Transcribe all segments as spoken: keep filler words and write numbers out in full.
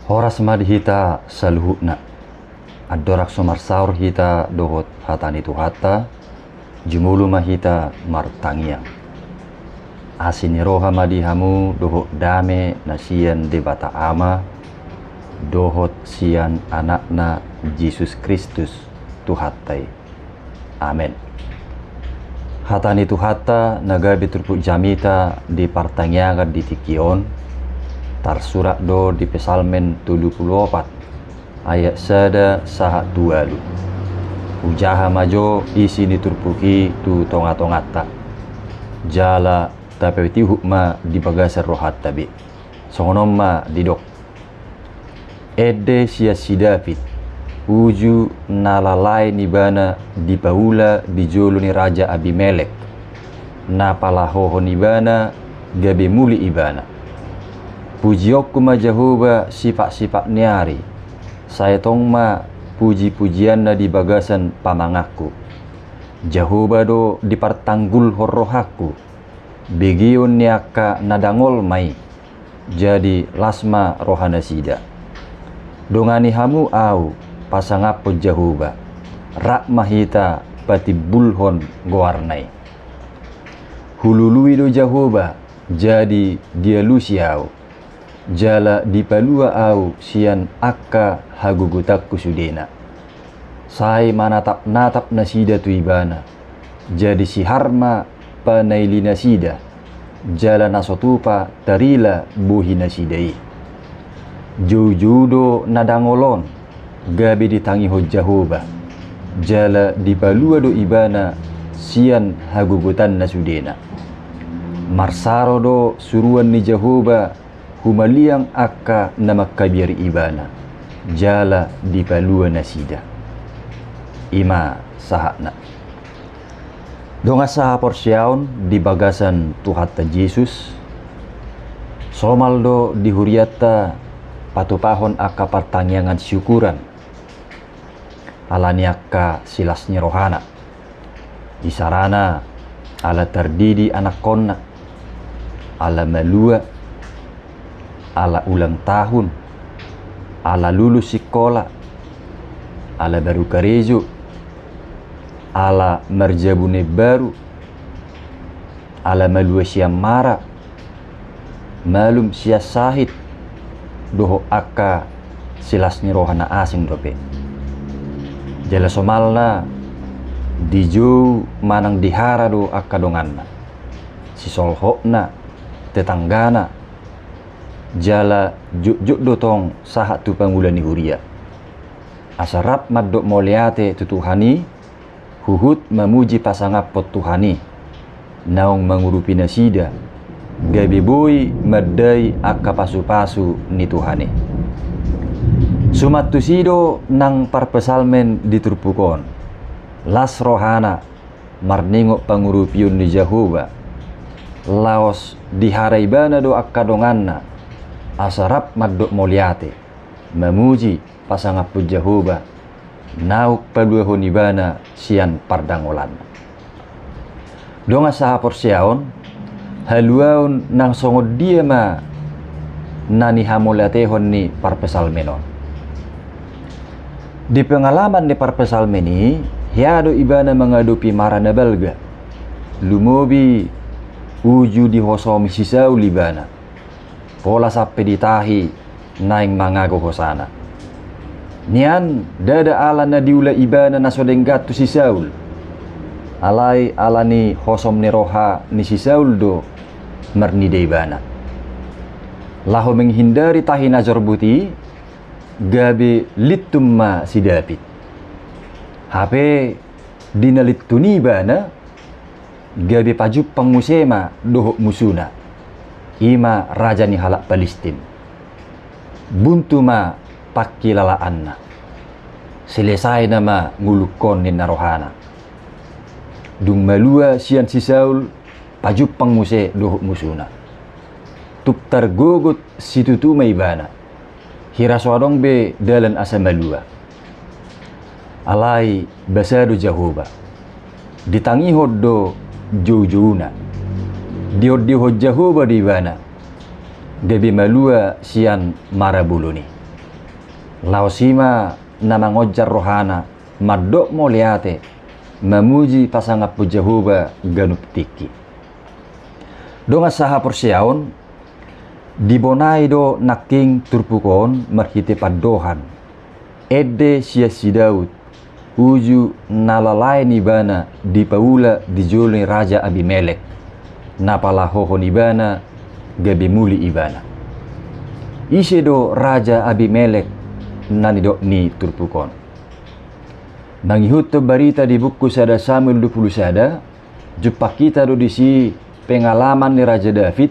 Horas ma di hita saluhutna. Andorang so marsaor hita dohot hata ni Tuhanta, jumolo ma hita martangiang. Asi ni roha ma di hamu dohot dame na sian Debata Ama dohot sian Anakna Jesus Kristus Tuhanta i. Amen. Hata ni Tuhanta na gabe turpuk jamita di partangiangan di tingki on, tarsurat do di Psalmen tolu pulu opat, ayat sada sahat tu ualu. Hujaha ma jo isi ni turpuk i tu tonga-tonganta, jala tapatihut ma di bagasan rohanta be. Songon on ma didok. Ende sian si David, uju na lalaen ibana dipaula di jolo ni raja Abimelek, na palahohon ibana gabe muli ibana. Pujionku ma Jahowa sipak-sipak ni ari, sai tong ma puji-pujianna di bagasan pamanganku. Jahowa do dipartanggulhon rohangku, begeon ni angka na dangol ma i, jadi las ma rohanasida. Dongani hamu ahu, pasangaphon Jahowa, rap ma hita patimbulhon goarna i. Hulului do Jahowa, jadi dialusi ahu, jala dipalua ahu sian angka hagogotanku sudena. Sai manatap-natap nasida tu ibana, jadi sihar ma panailinasida, jala na so tupa tarila bohinasida i. Joujou do na dangol on, gabe ditangihon Jahowa, jala dipalua do ibana sian hagogotanna sudena. Marsaro do suruan ni Jahowa humaliang angka na mangkabiari ibana, jala dipalua nasida. I ma sahatna. Dongan sahaporseaon di bagasan Tuhanta Jesus, somal do di hurianta patupahon angka partangiangan siukuran ala ni angka silas ni rohana. Isarana ala tardidi anakkonna, ala malua, ala ulang tahun, ala lulus sikola, ala baru karejo, ala marjabu na imbaru, ala malua sian mara, malum sian sahit, dohot angka silas ni roha na asing dope. Jala somalna dijou manang dihara do angka donganna, sisolhotna, tetanggana, jala jotjot do tong sahat tu pangula ni huria. Asa rap mandok mauliate tu Tuhan i, huhut mamuji pasangaphon Tuhan i, naung mangurupi nasida, gabe boi mandai angka pasupasu ni Tuhan i. Suman tusi do nang parpsalmen di turpuk on, las rohana marningot pangurupion ni Jahowa, laos dihara ibana do angka donganna, asa rap mandok mauliate, mamuji pasangaphon Jahowa, naung paluahon ibana sian pardangolanna. Dongan sahaporseaon, haluaon nang songon dia ma na nihamauliatehon ni parpsalmen on? Di pengalaman ni parpsalmen i, hea do ibana mangadopi mara na balga. Lumobi uju dihosomi si Saul ibana, pola sampe ditahi naeng mangago hosana. Nian ndada ala na diula ibana na so denggan tu si Saul, alai ala ni hosom ni roha ni si Saul do marnida ibana. Laho menghindari tahi na jorbut i, gabe lintun ma si David. Hape di na lintun i ibana, gabe pajumpang muse ma dohot musuna, i ma raja ni halak Palistim. Buntu ma pangkilalaanna. Selesaina ma ngolungkon ninna rohana. Dung malua sian si Saul, pajumpang muse dohot musuna. Tung targogot situtu ma ibana. Hira so adong be dalan asa malua. Alai basa do Jahowa. Ditangihon do joujouna. Diondihon Jahowa do ibana, gabe malua sian mara bolon i. Laos i ma na mangonjar rohana mandok mauliate, mamuji pasangaphon Jahowa ganup tingki. Dongan sahaporseaon, dibonai do nangkin turpuk on marhite pandohan ende sian si Daud, uju na lalaen ibana dipaula di jolo ni Raja Abimelek, na palahohon ibana gabe muli ibana. Ise do Raja Abimelek na nidok ni turpuk on? Mangihuthon barita di buku sada Samuel dua pulu sada, jumpang hita do disi pengalaman ni Raja David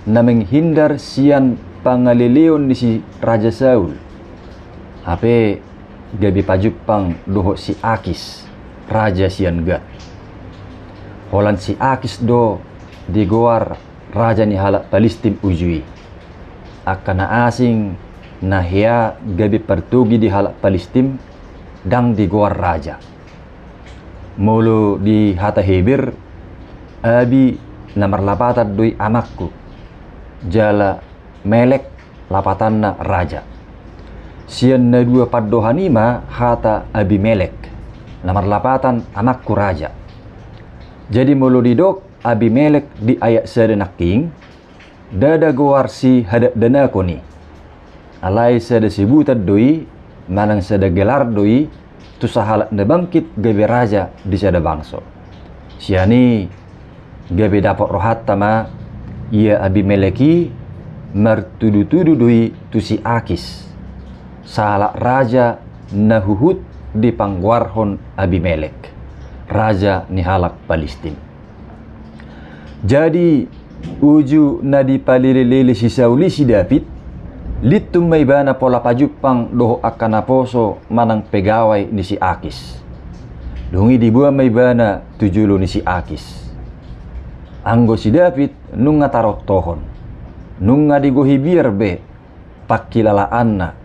na menghindar sian pangaleleon ni si Raja Saul. Hape gabe pajumpang dohot si Akis, raja sian Gat. Holan si Akis do digoar raja ni halak Palistim uju i. Angka na asing na hea gabe partogi di halak Palistim ndang digoar raja. Molo di hata Heber, Abi na marlapatan do i amangku, jala Melek lapatanna raja. Sian na dua pandohan i ma hata Abimelek, na marlapatan amangku raja. Jadi molo didok Abimelek di ayat sada nangkin, ndada goar sihadakdanakon i. Alai sada sebutan do i, manang sada gelar do i, tu sahalak na bangkit gabe raja di sada bangso. Sian i gabe dapot rohanta ma, ia Abimelek i martudutudu do i tu si Akis, sahalak raja na huhut dipanggoarhon Abimelek, raja ni halak Palistim. Jadi uju na dipalelelele si Saul i si David, lintung ma ibana pola pajumpang dohot angka naposo manang pegawai ni si Akis. Dung i diboan ma ibana tu jolo ni si Akis. Anggo si David nunga tarontohon, nunga digohi biar be pangkilalaanna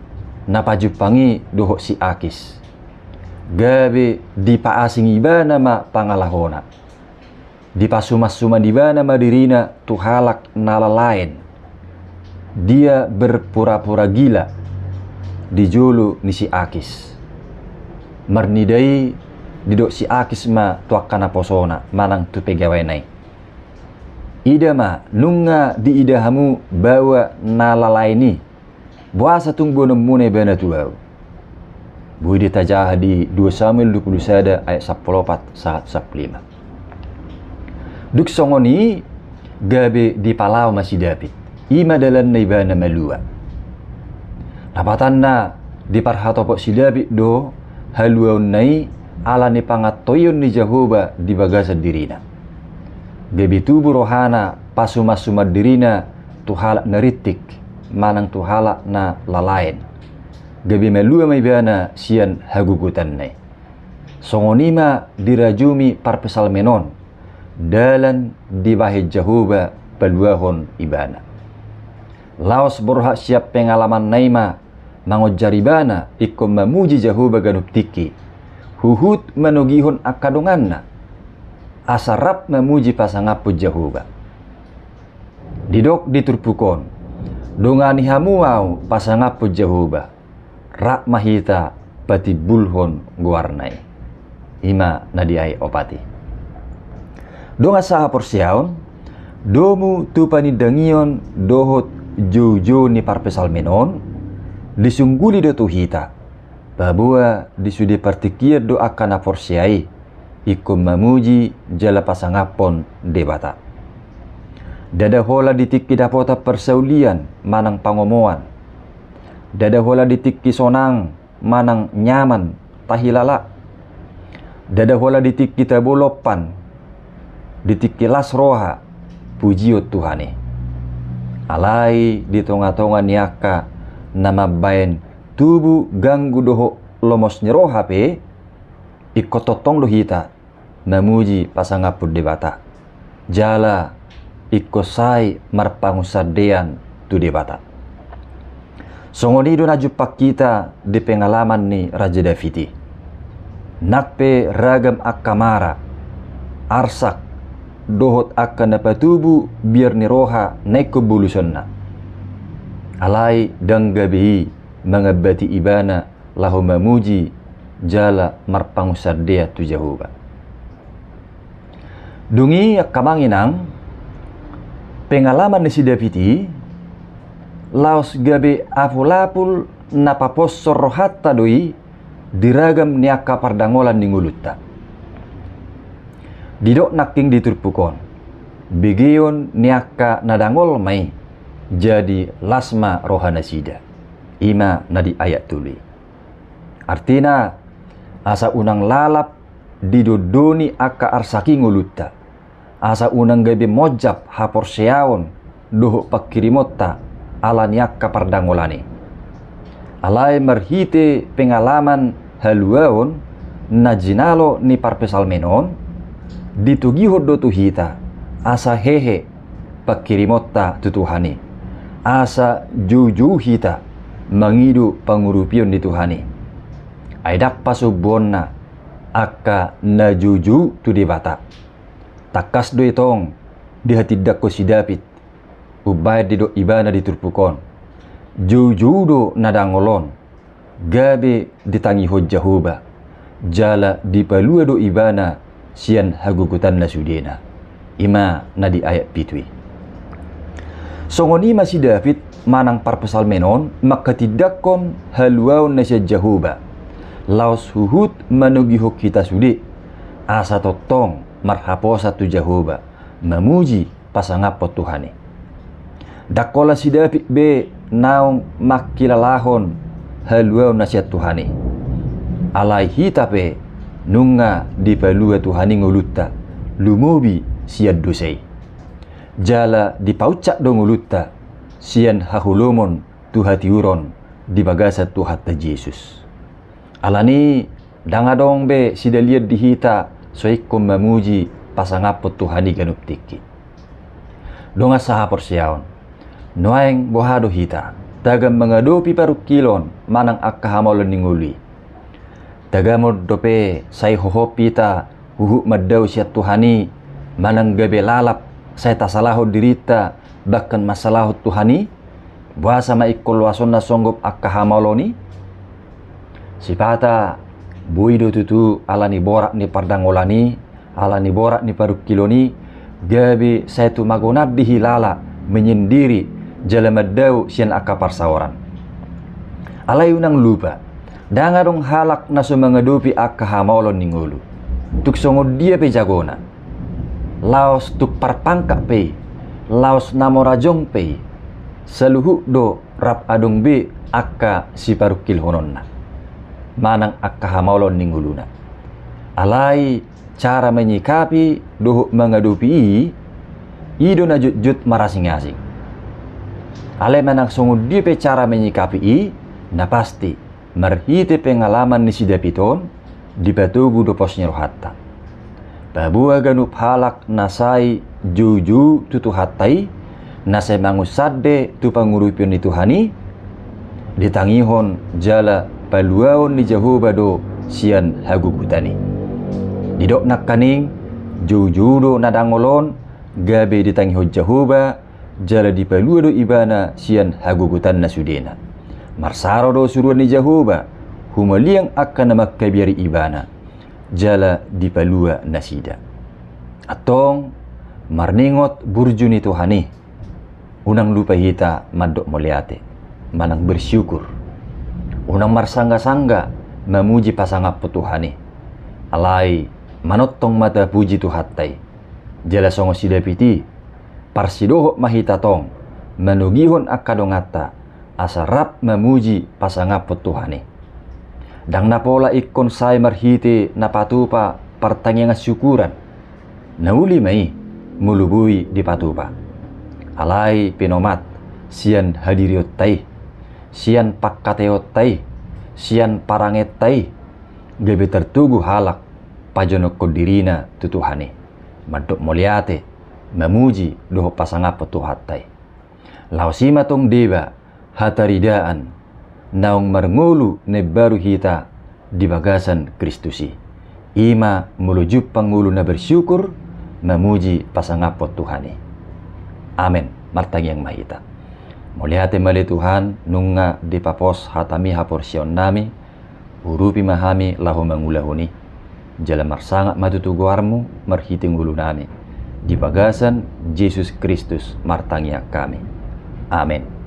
na pajumpang i dohot si Akis. Gabe dipaasing ibana ma pangalahona. Dipasumansuman ibana ma dirina tu halak na lalaen. Dia berpura-pura gila di jolo ni si Akis. Marnida i didok si Akis ma tu angka naposona manang tu pegawaina i, ida ma, nunga diida hamu baoa na lalaen i. Boasa tung boanonmuna ibana tu ahu? Boi do tajaha di dua Samuel dua pulu sada ayat sampulu opat sahat sampulu lima. Dung songon i gabe dipalao ma si David. I ma dalanna ibana malua. Lapatanna diparhatopot si David do haluaonna i ala ni pangantoion ni Jahowa di bagasan dirina. Gabe tubu rohana pasumansuman dirina tu halak na rintik manang tu halak na lalaen. Gabe malua ma ibana sian hagogotanna i. Songon i ma dirajumi parpsalmen on, dalan dibahen Jahowa paluahon ibana. Laos borhat sian pengalamanna i ma mangonjar ibana ingkon mamuji Jahowa ganup tingki, huhut manogihon angka donganna asa rap mamuji pasangaphon Jahowa. Didok di turpuk on, dongani hamu ahu pasangaphon Jahowa, rap ma hita patimbulhon goarna i. I ma na di ayat opat i. Dongan sahaporseaon, domu tu panindangion dohot joujou ni parpsalmen on, disungguli do tu hita, paboa di sude partingkian do angka na porsea i ingkon mamuji jala pasangaphon Debata. Ndada holan di tingki dapotan parsaulian manang pangomoan. Ndada holan di tingki sonang manang nyaman tahilala. Ndada holan di tingki tabo lompan, di tingki las roha, pujion Tuhan i. Alai di tongatonga ni angka na mambahen tubu ganggu dohot lomos ni roha pe, ingkon tongtong do hita mamuji pasangaphon Debata, jala ingkon sai marpangunsandean tu Debata. Songon i do na jumpang hita di pengalaman ni Raja David i. Nang pe ragam angka mara, arsak, dohot angka na patubu biar ni roha na ingkon bolusonna, alai ndang gabe i mangambati ibana laho mamuji jala marpangunsandean tu Jahowa. Dung i angka amang inang, pengalaman ni si David i laos gabe apul-apul na paposhon rohanta do i di ragam ni angka pardangolan ni ngolunta. Didok nangkin di turpuk on, begeon ni angka na dangol ma i, jadi las ma rohanasida. I ma na di ayat tolu i. Artina, asa unang lalap didondoni angka arsak i ngolunta, asa unang gabe monjab haporseaon dohot panghirimonta ala ni angka pardangolan i. Alai marhite pengalaman haluaon na jinalo ni parpsalmen on, ditogihon do tu hita asa hehe panghirimonta tu Tuhan i, asa joujou hita mangido pangurupion ni Tuhan i. Ai ndang pasombuonna angka na joujou tu Debata. Tangkas do i tong dihatindangkon si David, umbahen didok ibana di turpuk on, joujou do na dangol on, gabe ditangihon Jahowa, jala dipalua do ibana sian hagogotanna sudena. I ma na di ayat pitu i. Songon i ma si David manang parpsalmen on manghatindangkon haluaon na sian Jahowa, laos huhut manogihon hita sude asa tongtong marhaposan tu Jahowa, mamuji pasangaphon Tuhan i. Ndang holan si David be naung mangkilalahon haluaon na sian Tuhan i. Alai hita pe nunga dipalua Tuhan i ngolunta lumobi sian dosa i. Jala dipaunsat do ngolunta sian haholomon tu hatiuron di bagasan Tuhanta Jesus. Alani i, ndang adong be sidalian di hita so ingkon mamuji pasangaphon Tuhan i ganup tingki. Dongan sahaporseaon, nuaeng boha do hita tagan mangadopi parungkilon manang angka hamaolon ni ngolu i? Tagamon dope sai hohop hita huhut mandao sian Tuhan i, manang gabe lalap sai tasalahon dirinta, bahkan mansalahon Tuhan i? Boasa ma ingkon loasonna songgop angka hamaolon i? Sipata boi do tutu ala ni borat ni pardangolan i, ala ni borat ni parungkilon i, gabe sai tumagonan do hilala menyendiri jala mandao sian angka parsaoran. Alai unang lupa, ndang adong halak na so mangadopi angka hamaolon ni ngolu, tung songon dia pe jagona, laos tung parpangkat pe i, laos na mora jong pe i, saluhut do rap adong be angka siparungkilhononna manang angka hamaolon ni ngoluna. Alai cara menyikapi dohot mangadopi i, i do na jotjot marasing-asing. Alai manang songon dia pe cara menyikapi i, na pasti marhite pengalaman ni si David on, dipatogu do pos ni rohanta. Paboa ganup halak na sai joujou tu Tuhanta i, na sai mangunsande tu pangurupion ni Tuhan i, ditangihon jala paluaon ni Jahowa do sian hagogotan i. Didok nangkaning, joujou do na dangol on gabe ditangihon Jahowa, jala dipalua do ibana sian hagogotanna sudena. Marsaro do suruan ni Jahowa humaliang angka na mangkabiari ibana, jala dipalua nasida. Antong, marningot burju ni Tuhan i, unang lupa hita mandok mauliate manang bersyukur. Unang marsangga-sangga mamuji pasangaphon Tuhan i. Alai manongtong ma tapuji Tuhanta i. Jala songon si David i, parsidohot ma hita tong manogihon angka donganta asa rap mamuji pasangaphon Tuhan i. Ndang na pola ingkon sai marhite na patupa partangiangan syukuran, na uli ma i molo boi dipatupa. Alai pinomat sian hadirionta i, sian pangkataionta i, sian parangenta i, gabe tartogu halak pajonokhon dirina tu Tuhan i, mandok mauliate, mamuji dohot pasangaphon Tuhanta i. Laos i ma tong deba hataridaan naung marngolu na imbaru hita di bagasan Kristus i. I ma molo jumpang ngolu na bersyukur, mamuji pasangaphon Tuhan i. Amen. Martangiang ma hita. Mauliate ma ale Tuhan, nunga dipapos hataMi haporseaonnami, urupi ma hami laho mangulahon i. Jala marsangap ma tutu goarMu marhite ngolunami. Di bagasan Jesus Kristus martangiang hami. Amen.